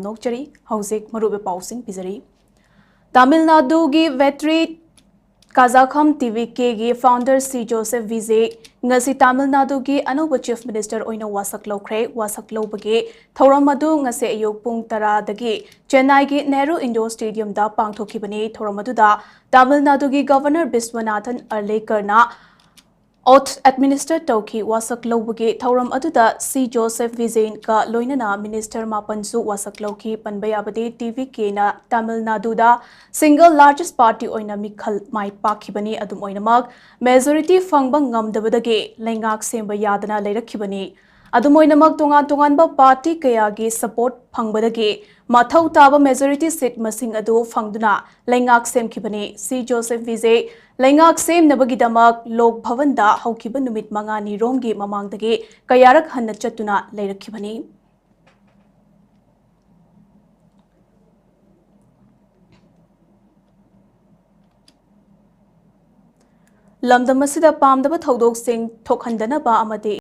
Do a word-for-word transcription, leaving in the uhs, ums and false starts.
ꯅꯣꯛꯆꯔꯤ꯫ ꯍꯧꯖꯤꯛ ꯃꯔꯨꯑꯣꯏꯕ ꯄꯥꯎꯁꯤꯡ ꯄꯤꯖꯔꯤ꯫ ꯇꯥꯃꯤꯜ ꯅꯥꯗꯨꯒꯤ ꯕꯦꯇ꯭ꯔꯤ ꯀꯥꯖꯥꯈꯝ ꯇꯤ ꯚꯤ ꯀꯦꯒꯤ founder ꯁꯤ ꯖꯣꯁꯦꯐ ꯚꯤꯖꯦ ꯉꯁꯤ ꯇꯥꯃꯤꯜ ꯅꯥꯗꯨꯒꯤ ꯑꯅꯧꯕ chief minister ꯑꯣꯏꯅ ꯋꯥꯁꯛ ꯂꯧꯈ꯭ꯔꯦ꯫ ꯋꯥꯁꯛ ꯂꯧꯕꯒꯤ ꯊꯧꯔꯝ ꯑꯗꯨ ꯉꯁꯤ ꯑꯌꯨꯛ ꯄꯨꯡ ꯇꯔꯥꯗꯒꯤ ꯆꯦꯟꯅꯥꯏꯒꯤ ꯅꯦꯍꯔꯨ indoor stadiumꯗ ꯄꯥꯡꯊꯣꯛꯈꯤꯕꯅꯤ꯫ ꯊꯧꯔꯝ ꯑꯗꯨꯗ ꯇꯥꯃꯤꯜ ꯅꯥꯗꯨꯒꯤ governor ꯕꯤꯁ꯭ꯋꯅꯥꯊꯟ ꯑꯔꯂꯦꯀꯔꯅ oath administer ꯇꯧꯈꯤ꯫ ꯋꯥꯁꯛ ꯂꯧꯕꯒꯤ ꯊꯧꯔꯝ ꯑꯗꯨꯗ ꯁꯤ ꯖꯣꯁꯦꯐ ꯚꯤꯖꯦꯒ ꯂꯣꯏꯅꯅ minister ꯃꯥꯄꯟꯁꯨ ꯋꯥꯁꯛ ꯂꯧꯈꯤ꯫ ꯄꯟꯕ ꯌꯥꯕꯗꯤ, ꯇꯤ ꯚꯤ ꯀꯦꯅ ꯇꯥꯃꯤꯜ ꯅꯥꯗꯨꯗ single largest party ꯑꯣꯏꯅ ꯃꯤꯈꯜ ꯃꯥꯏ ꯄꯥꯛꯈꯤꯕꯅꯤ꯫ ꯑꯗꯨꯝ ꯑꯣꯏꯅꯃꯛ, majority ꯐꯪꯕ ꯉꯝꯗꯕꯗꯒꯤ ꯂꯩꯉꯥꯛ ꯁꯦꯝꯕ ꯌꯥꯗꯅ ꯂꯩꯔꯛꯈꯤꯕꯅꯤ꯫ ꯑꯗꯨꯝ ꯑꯣꯏꯅꯃꯛ, ꯇꯣꯉꯥꯟ ꯇꯣꯉꯥꯟꯕ party ꯀꯌꯥꯒꯤ support ꯐꯪꯕꯗꯒꯤ ꯃꯊꯧ ꯇꯥꯕ majority seat ꯃꯁꯤꯡ ꯑꯗꯨ ꯐꯪꯗꯨꯅ ꯂꯩꯉꯥꯛ ꯁꯦꯝꯈꯤꯕꯅꯤ꯫ ꯁꯤ ꯖꯣꯁꯦꯐ ꯚꯤꯖꯦ ꯂꯩꯉꯥꯛ ꯁꯦꯝꯅꯕꯒꯤꯗꯃꯛ ꯂꯣꯛ ꯚꯕꯟꯗ ꯍꯧꯈꯤꯕ ꯅꯨꯃꯤꯠ ꯃꯉꯥꯅꯤꯔꯣꯝꯒꯤ ꯃꯃꯥꯡꯗꯒꯤ ꯀꯌꯥꯔꯛ ꯍꯟꯅ ꯆꯠꯇꯨꯅ ꯂꯩꯔꯛꯈꯤꯕꯅꯤ꯫ ꯂꯝꯗꯝ ꯑꯁꯤꯗ ꯄꯥꯝꯗꯕ ꯊꯧꯗꯣꯛꯁꯤꯡ ꯊꯣꯛꯍꯟꯗꯅꯕ ꯑꯃꯗꯤ